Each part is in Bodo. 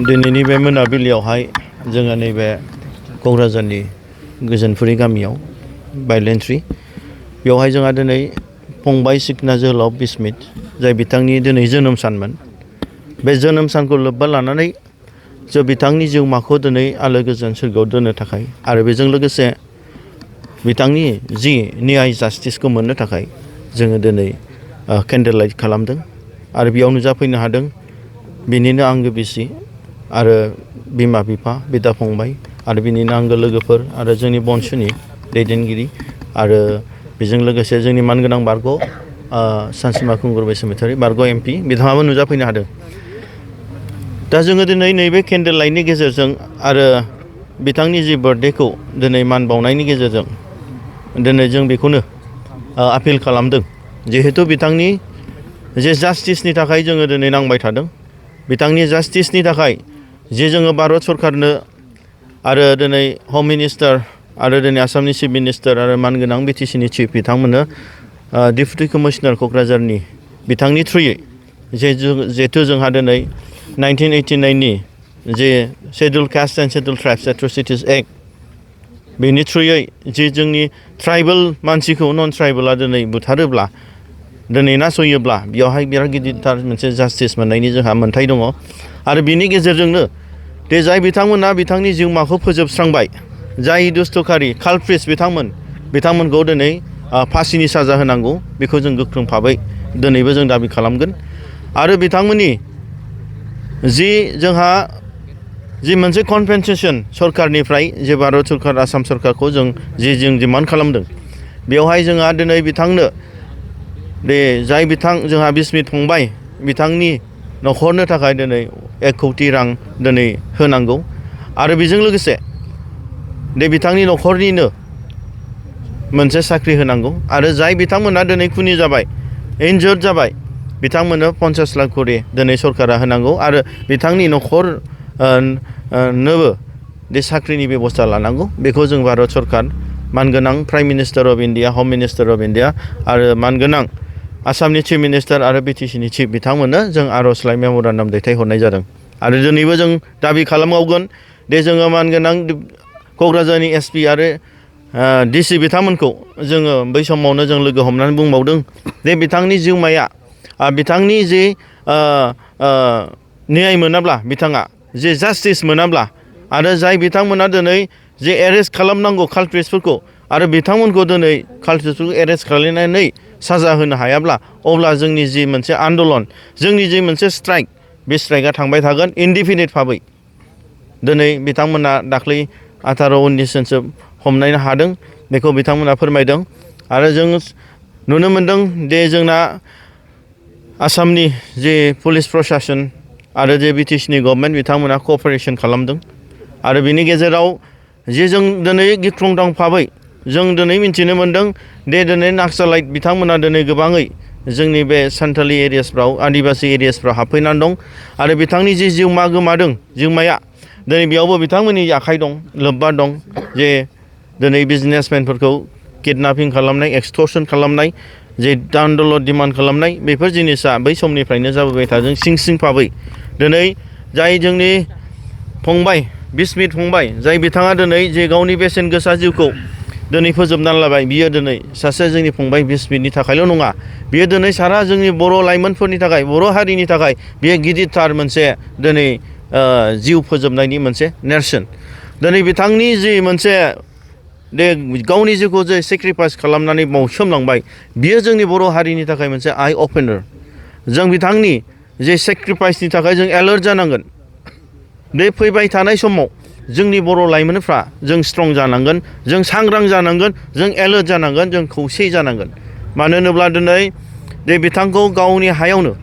दिनैनि बे मोनाबिलियावहाय जोङो नैबे क'क्राझारनि गोजोनफुरि गामियाव बायलेन्ट्रि बेवहाय जोंहा दिनै फंबाय सिखना जोहोलाव बिस्मित जाय बिथांनि दिनै जोनोम सानमोन। बे जोनोम सानखौ लोब्बा लानानै जों बिथांनि जिउमाखौ दिनै आलो गोजोन सोरगोआव दोननो थाखाय आरो बेजों लोगोसे बिथांनि जि न्याय जास्टिसखौ मोननो थाखाय जोङो दिनै केन्डेल लाइट खालामदों आरो बेयाव नुजाफैनो हादों बिनिनो आंगो बिसि आरो बिमा बिफा बिदा फंबाय आरो बिनिनो आंगो लोगोफोर आरो जोंनि बंस'नि दैदेनगिरि आरो बेजों लोगोसे जोंनि मानगोनां बारग' सानसिमा खुंगुर बसुमतारी बारग' MP बिथाङाबो नुजाफैनो हादों। दा जोङो दिनै नैबे केन्डेल लाइटनि गेजेरजों आरो बिथांनि जि बार्थडेखौ दिनै मान बावनायनि गेजेरजों दिनै जों बेखौनो आपिल खालामदों जिहेतु बिथांनि जे जास्टिसनि थाखाय जोङो दिनै नांबाय थादों। बिथांनि जास्टिसनि थाखाय जे जोङो भारत सरकारनो आरो दिनै हम मिनिस्टार आरो दिनै आसामनि चिफ मिनिस्टार आरो मानगोनां BTCनि चिफ बिथांमोननो डिप्युटि कमिशनार क'क्राझारनि बिथांनि थ्रुयै जिहेतु जोंहा दिनै 1989नि जे schedule caste and schedule tribes atrocities act बेनि थ्रुयै जे जोंनि ट्राइबेल मानसिखौ नन ट्राइबेला दिनै बुथारोब्ला दिनै नासयोब्ला बेयावहाय बिराद गिदिरथार मोनसे जास्टिस मोननायनि जोंहा मोन्थाय दङ आरो बिनि गेजेरजोंनो दे जाय बिथांमोना बिथांनि जिउमाखौ फोजोबस्रांबाय जाय दुस्थ'खारि कालप्रिट्स बिथांमोनखौ दिनै फासिनि साजा होनांगौ बेखौ जों गोख्रों भाबै दिनैबो जों दाबि खालामगोन आरो बिथांमोननि जोंहा मोनसे कम्पेन्सेसन सरकारनिफ्राय जे भारत सरकार आसाम सरकारखौ जों डिमान्ड खालामदों बेवहाय जोंहा दिनै बिथांनो जाय जोंहा बिस्मित फंबाय बिथांनि न'खरनो थाखाय दिनै 1 कौटि रां दिनै होनांगौ आरो बेजों लोगोसे बिथांनि न'खरनिनो मोनसे साख्रि होनांगौ आरो जाय बिथांमोना दिनै खुनि जाबाय इनजुर्ड जाबाय बिथांमोननो 50 लाख करि दिनै सरकारा होनांगौ आरो बिथांनि न'खर नोबो साख्रिनि बेबस्था लानांगौ बेखौ जों भारत सरकार मानगोनां प्राइम मिनिस्टार अफ इन्डिया हम मिनिस्टार अफ इन्डिया आरो मानगोनां आसामनि चिफ मिनिस्टार आरो BTCनि चिफ बिथांमोननो जों आर'जलाइ मेम'रेन्डाम दैथायहरनाय जादों आरो दिनैबो जों दाबि खालामबावगोन जोङो मानगोनां क'क्राझारनि SP आरो DC बिथांमोनखौ जोङो बै समावनो जों लोगो हमनानै बुंबावदों बिथांनि जिउमाया बिथांनि न्याय मोनाब्ला बिथाङा जास्टिस मोनाब्ला आरो जाय बिथांमोना दिनै एरेस्ट खालामनांगौ कालप्रिट्सफोरखौ आरो बिथांमोनखौ दिनै कालप्रिट्सफोरखौ एरेस्ट खालामनानै साजा होनो हायाब्ला अब्ला जोंनि मोनसे आन्दलन जोंनि मोनसे स्ट्राइक बे स्ट्राइकआ थांबाय थागोन इनडिफिनिट भाबै दिनै बिथांमोना दाख्लै 18-19 जनसो हमनो हादों बेखौ बिथांमोना फोरमायदों आरो जों नुनो मोनदों जोंना आसामनि पुलिस प्रशासन आरो BTCनि गभर्नमेन्ट बिथांमोना क'अपारेसन खालामदों आरो बिनि गेजेराव जों दिनै गिख्रंथाव भाबै जों दिनै मिन्थिनो मोनदों दिनै नाक्सालाइट बिथांमोना दिनै गोबाङै जोंनि बे सान्थालि एरियासफ्राव आदिबासि एरियासफ्राव हाबफैनानै दं आरो बिथांनि जिउमा गोमादों जिउमाया दिनै बेयावबो बिथांमोननि आखाइ दं लोब्बा दं दिनै बिजनेसमेनफोरखौ किडनापिं खालामनाय एक्सटर्सन खालामनाय दान दौलत डिमान्ड खालामनाय बेफोर जिनिसा बै समनिफ्रायनो जाबोबाय थादों सिं भाबै दिनै जाय जोंनि फंबाय बिस्मित फंबाय जाय बिथाङा दिनै गावनि बेसेन गोसा जिउखौ दिनै फोजोबनानै लाबाय बियो दिनै सासे जोंनि फंबाय बिस्मितनि थाखायल' नङा बियो दिनै सारा जोंनि बर' लाइमोनफोरनि थाखाय बर' हारिनि थाखाय बियो गिदिरथार मोनसे दिनै जिउ फोजोबनायनि मोनसे नेरसोन दिनै बिथांनि मोनसे गावनि जिउखौ सेक्रिफाइस खालामनानै बावसोमलांबाय बियो जोंनि बर' हारिनि थाखाय मोनसे आइ अपेनार जों बिथांनि सेक्रिफाइसनि थाखाय जों एलार्ट जानांगोन फैबाय थानाय समाव जोंनि बर' लाइमोनफ्रा जों स्ट्रं जानांगोन जों सांग्रां जानांगोन जों एलार्ट जानांगोन जों खौसे जानांगोन मानो होनोब्ला दिनै बिथांखौ गावनि हायावनो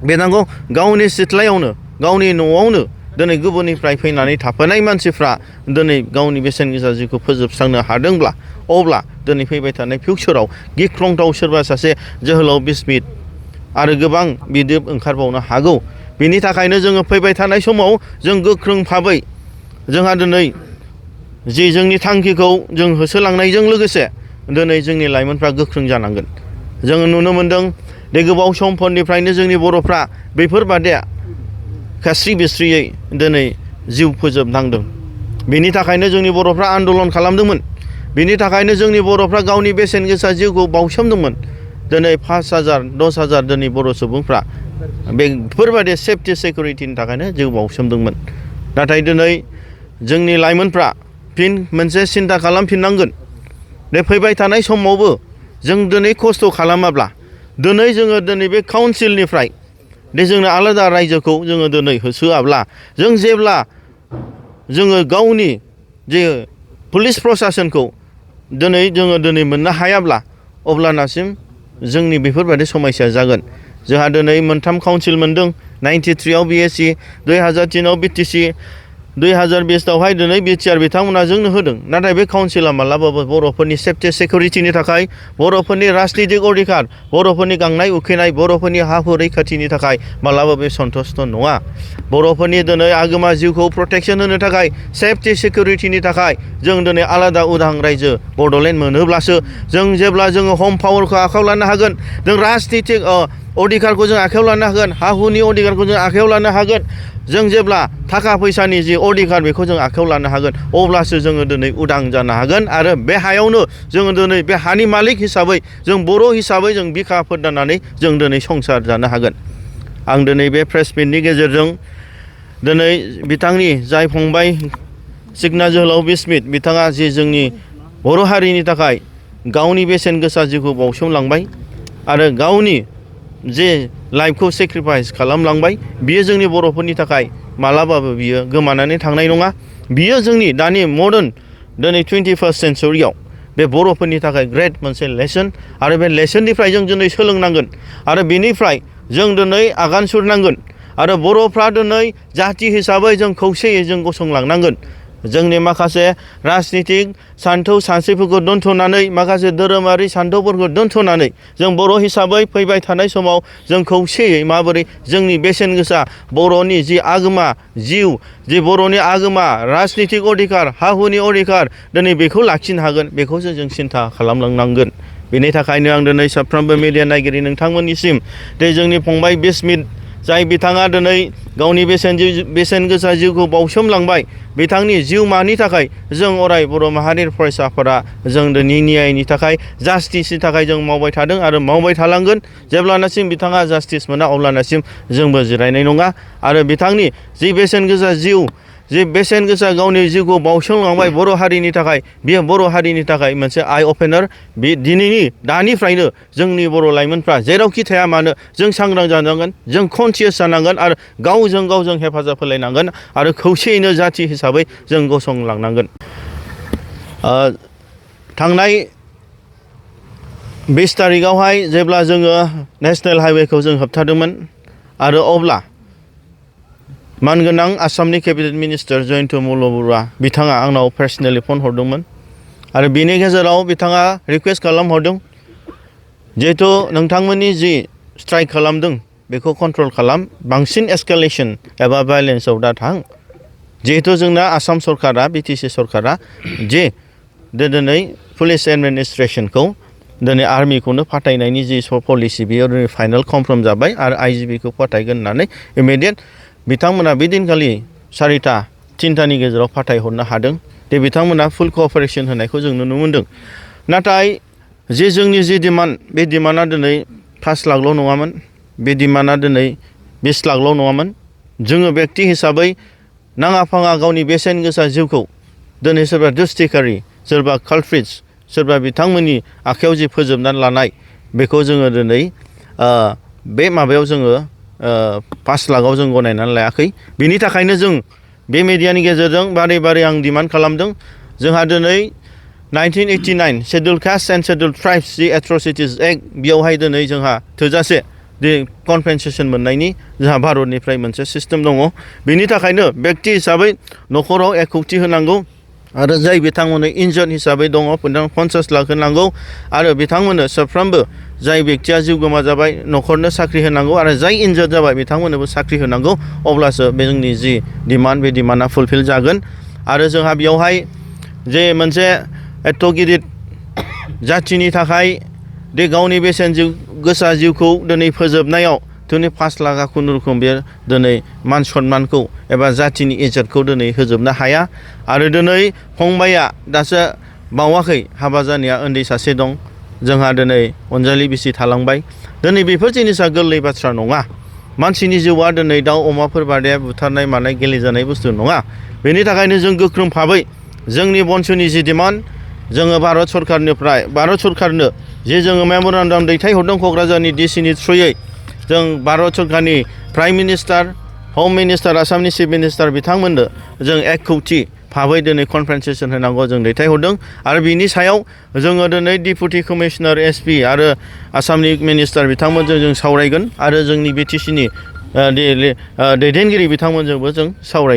बिथांखौ गावनि सिथ्लायावनो गावनि न'आवनो दिनै गुबुननिफ्राय फैनानै थाफैनाय मानसिफ्रा दिनै गावनि बेसेन गोसा जिउखौ फोजोबस्रांनो हादोंब्ला अब्ला दिनै फैबाय थानाय फिउचाराव गिख्रंथाव सोरबा सासे जोहोलाव बिस्मित आरो गोबां बिदि ओंखारबावनो हागौ बिनि थाखायनो जोङो फैबाय थानाय समाव जों गोख्रों भाबै जोंहा दिनै जोंनि थांखिखौ जों होसोलांनायजों लोगोसे दिनै जोंनि लाइमोनफ्रा गोख्रों जानांगोन जोङो नुनो मोनदों गोबाव समफोरनिफ्रायनो जोंनि बर'फ्रा बेफोरबादि खास्रि बिस्रियै दिनै जिउ फोजोबनांदों। बेनि थाखायनो जोंनि बर'फ्रा आन्दलन खालामदोंमोन। बेनि थाखायनो जोंनि बर'फ्रा गावनि बेसेन गोसा जिउखौ बावसोमदोंमोन। दिनै 5,000 10,000 दिनै बर' सुबुंफ्रा बेफोरबायदि सेफटि सिकिउरिटिनि थाखायनो जिउ बावसोमदोंमोन। नाथाय दिनै जोंनि लाइमोनफ्रा फिन मोनसे सिन्था खालामफिननांगोन। बे फैबाय थानाय समावबो जों दिनै खस्थ' खालामाब्ला दिनै जोङो दिनै बे काउन्सिलनिफ्राय जोंनो आलादा रायजोखौ जोङो दिनै होसोआब्ला जों जेब्ला जोङो गावनि जे पुलिस प्रसासनखौ दिनै मोननो हायाब्ला अब्लानासिम जोंनि बेफोरबायदि समस्या जागोन। जोंहा दिनै मोनथाम काउन्सिल मोनदों। 93आव BSc, 2003आव BTC, 2020आवहाय दिनै बिटिआर बिथांमोना जोंनो होदों। नाथाय बे काउन्सिला मालाबाबो बर'फोरनि सेफटि सिकिउरिटिनि थाखाय, बर'फोरनि राजनितिक अधिकार, बर'फोरनि गांनाय उखैनाय, बर'फोरनि हा हु रैखाथिनि थाखाय मालाबाबो सन्तुष्ट नङा। बर'फोरनि दिनै आगोमा जिउखौ प्रटेक्सन होनो थाखाय, सेफटि सिकिउरिटिनि थाखाय जों दिनै आलादा उदां रायजो बड'लेण्ड मोनोब्लासो जों जेब्ला जोङो हम पावारखौ आखायाव लानो हागोन, जों राजनितिक अधिकारखौ जों आखायाव लानो हागोन, हा हुनि अधिकारखौ जों आखायाव लानो हागोन, जों जेब्ला थाखा फैसानि जि अधिकार बेखौ जों आखायाव लानो हागोन, अब्लासो जोङो दिनै उदां जानो हागोन। आरो बे हायावनो जोङो दिनै बे हानि मालिक हिसाबै जों बर' हिसाबै जों बिखा फोरदाननानै जों दिनै संसार जानो हागोन। आं दिनै बे प्रेस मिटनि गेजेरजों दिनै बिथांनि जाय फंबाय सिखना जोहोलाव बिस्मित बिथाङा जि जोंनि बर' हारिनि थाखाय गावनि बेसेन गोसा जिउखौ बावसोमलांबाय आरो गावनि जे लाइफखौ सेक्रिफाइस खालामलांबाय, बियो जोंनि बर'फोरनि थाखाय मालाबाबो बियो गोमानानै थांनाय नङा। बियो जोंनि दानि मडार्न दिनै 21st सेन्चुरियाव बे बर'फोरनि थाखाय ग्रेट मोनसे लेसन। आरो बे लेसननिफ्राय जों दिनै सोलोंनांगोन आरो बेनिफ्राय जों दिनै आगान सुरनांगोन। आरो बर'फ्रा दिनै जाथि हिसाबै जों खौसेयै जों गसंलांनांगोन। जोंनि माखासे राजनितिक सान्थौ सानस्रिफोरखौ दोनथ'नानै, माखासे धोरोमारि सान्थौफोरखौ दोनथ'नानै जों बर' हिसाबै फैबाय थानाय समाव जों खौसेयै माबोरै जोंनि बेसेन गोसा बर'नि जि आगोमा जिउ, जि बर'नि आगोमा राजनितिक अधिकार, हा हुनि अधिकार दिनै बेखौ लाखिनो हागोन, बेखौसो जों सिन्था खालामलांनांगोन। बेनि थाखायनो आं दिनै साफ्रोमबो मिडिया नायगिरि नोंथांमोननिसिम जोंनि फंबाय बिस्मित जाय बिथाङा दिनै गावनि बेसेन गोसा जिउखौ बावसोमलांबाय, बिथांनि जिउमानि थाखाय जों अराय बर' माहारिनि फरायसाफोरा जों दिनै न्यायनि थाखाय, जास्टिसनि थाखाय जों मावबाय थादों आरो मावबाय थालांगोन। जेब्लानासिम बिथाङा जास्टिस मोना अब्लानासिम जोंबो जिरायनाय नङा। आरो बिथांनि जि बेसेन गोसा जिउ, जि बेसेन गोसा गावनि जिउखौ बावसोमलांबाय बर' हारिनि थाखाय, बेयो बर' हारिनि थाखाय मोनसे आइ अपेनार। बे दानिफ्रायनो जोंनि बर' लाइमोनफ्रा जेरावखि थाया मानो जों सांग्रां जानांगोन, जों कनसियास जानांगोन आरो गावजों गाव हेफाजाब होलायनांगोन आरो खौसेयैनो जाथि हिसाबै जों गसंलांनांगोन। थांनाय 20 तारिखआवहाय जेब्ला जोङो नेशनेल हाइवेखौ जों होबथादोंमोन आरो अब्ला मानगोनां आसामनि केबिनेट मिनिस्टार जयन्त मल्ल बरुवा बिथाङा आंनाव पार्सनेलि फन हरदोंमोन आरो बेनि गेजेराव बिथाङा रिकुवेस्ट खालामहरदों, जिहेथु नोंथांमोननि जि स्ट्राइक खालामदों बेखौ कन्ट्रल खालाम, बांसिन एस्केलेसन एबा भायलेन्सआव दा थां। जिहेथु जोंना आसाम सरकारा, BTC सरकारा जे दिनै पुलिस एडमिनिस्ट्रेसनखौ दिनै आर्मिखौनो फाथायनायनि जि पलिसि बेयो फाइनाल कनफार्म जाबाय आरो IGPखौ फाथायगोन होननानै इमिडियेट बिथांमोना बे दिनखालि 4:03 गेजेराव फाथायहरनो हादों। बिथांमोना फुल क'अपारेसन होनायखौ जों नुनो मोनदों। नाथाय जे जोंनि जि डिमान्ड, बे डिमान्डआ दिनै 5 लाखल' नङामोन, बे डिमान्डआ दिनै 20 लाखल' नङामोन। जोङो बेक्ति हिसाबै नाङा फाङा गावनि बेसेन गोसा जिउखौ दिनै सोरबा दुस्थिखारि, सोरबा कालप्रिट्स, सोरबा बिथांमोननि आखायाव जि फोजोबनानै लानाय, बेखौ जोङो दिनै बे माबायाव जोङो 5 लाखआव जों गनायनानै लायाखै। बिनि थाखायनो जों बे मिडियानि गेजेरजों बारे बारे आं डिमान्ड खालामदों। जोंहा दिनै 1989 schedule caste and schedule tribes the atrocities act, बेयावहाय दिनै जोंहा थोजासे कम्पेनसेसन मोननायनि जोंहा भारतनिफ्राय मोनसे सिस्टेम दङ। बेनि थाखायनो बेक्ति हिसाबै न'खराव 1 कौटि होनांगौ आरो जाय बिथांमोननो इन्जार्ड हिसाबै दङ 50 लाख होनांगौ आरो बिथांमोननो साफ्रोमबो जाय बेक्तिया जिउ गोमाजाबाय न'खरनो साख्रि होनांगौ आरो जाय इन्जार्ड जाबाय बिथांमोननोबो साख्रि होनांगौ। अब्लासो बे जोंनि जि डिमान्ड, बे डिमान्डआ फुलफिल जागोन। आरो जोंहा बेयावहाय जे मोनसे एथ' गिदिर जाथिनि थाखाय गावनि बेसेन गोसा जिउखौ दिनै फोजोबनायाव दिनै 5 लाखा खुनुरुखुम बे दिनै मान सन्मानखौ एबा जातिनि इज्जतखौ दिनै होजोबनो हाया आरो दिनै फंबाया दासो बावाखै हाबा जानाया उन्दै सासे दं जोंहा दिनै अनजालि बिसि थालांबाय दिनै बेफोर जिनिसा गोरलै बाथ्रा नङा मानसिनि जिउआ दिनै दाउ अमाफोर बादे बुथारनाय मानाय गेलेजानाय बुस्थु नङा बेनि थाखायनो जों गोख्रों भाबै जोंनि बंस'नि जि डिमान्ड जोङो भारत सरकारनो जे जोङो मेम'रेन्डाम दैथायहरदों क'क्राझारनि डिसिनि थ्रुयै जों भारत सरकारनि प्राइम मिनिस्टार हम मिनिस्टार आसामनि चिफ मिनिस्टार बिथांमोननो जों 1 कौटि भाबै दिनै कम्पेन्सेसन होनांगौ जों दैथायहरदों आरो बिनि सायाव जोङो दिनै डिपुटि कमिशनार एसपि आरो आसामनि मिनिस्टार बिथांमोनजों जों सावरायगोन आरो जोंनि बिटिसिनि दैदेनगिरि बिथांमोनजोंबो जों सावरायगोन